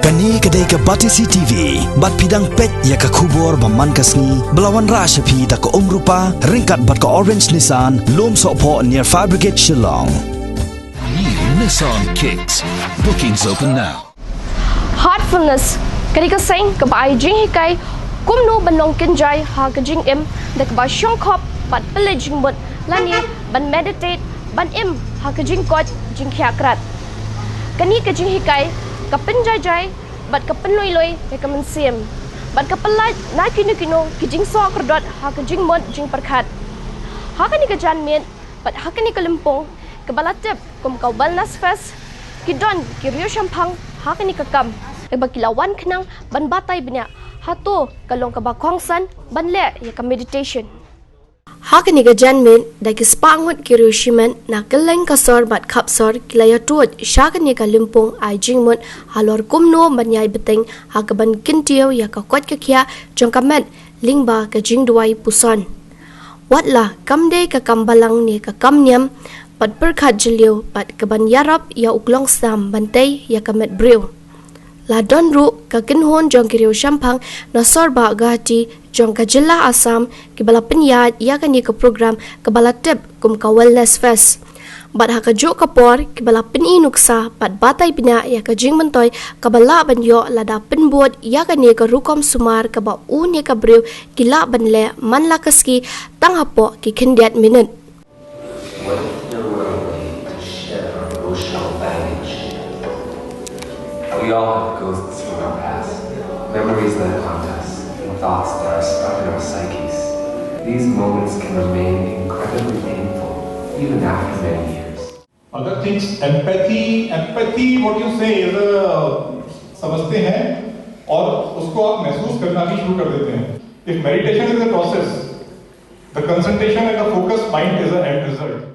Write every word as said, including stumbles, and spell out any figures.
Kane ka dei ka Batesi T V, bad phi dang peit ïa ka khubor ba man ka sngi, ba la wanrah sha phi da ka Umrupa, ryngkat bad ka Orange Nissan, Lumsohphoh near Fire Brigade Shillong. New Nissan Kicks. Bookings open now. Heartfulness, ka dei ka seng kaba ai jinghikai kumno ban long kynjai ha ka jingim, da kaba shongkhop bad pynleit jingmut, lane ban meditate, ban im ha ka jingkoit jingkhiah krad. Kane ka jinghikai ka pynjaijai bad ka pynloi loi ïa ka mynsiem, bad ka pyllait na kino kino ki jingsoh kyrdot ha ka jingmut jingpyrkhat. Ha kane ka janmiet bad ha kane ka lympung kaba la tip kum ka Wellness Fest, ki don ki riewshemphang ha kane ka kam, kaba ki la wan khnang ban batai bniah hato ka long kaba kongsan ban leh ïa ka meditation. Ha kane ka janmiet, da ki spah ngut ki riewshimet na kylleng ka sor bad khap sor ki la ïatuid sha kane ka lympung ai jingmut halor kumno ban ïai bteng ha kaban kyntiew ïa ka koit ka khiah jong ka met lyngba ka jingduwai puson. Watla kam dei ka kam balang ne ka kam niam, bad pyrkhat jylliew bad kaban ïarap ïa u klongsnam ban tei ïa ka met briew. La don ruh ka kynhun jong ki riewshemphang na sor bah Guwahati jong ka jylla Assam kiba la pynïaid ïa kane ka program kaba la tip kum ka Wellness Fest. Bad ha kajuh ka por kiba la pyni nuksa bad batai bniah ïa ka jingmyntoi kaba lah ban ïoh lada pynbud ïa kane ka rukom sumar kaba u ne ka briew ki lah ban leh man la ka sngi tang hapoh ki khyndiat minit. What if there were a way to shed our emotional baggage? We all have ghosts from our past, memories that haunt us, and thoughts that are stuck in our psyches. These moments can remain incredibly painful, even after many years. Other things, empathy, empathy, what you say is a, समझते हैं और उसको आप महसूस करना भी शुरू कर देते हैं. If meditation is a process, the concentration and the focused mind is an end result.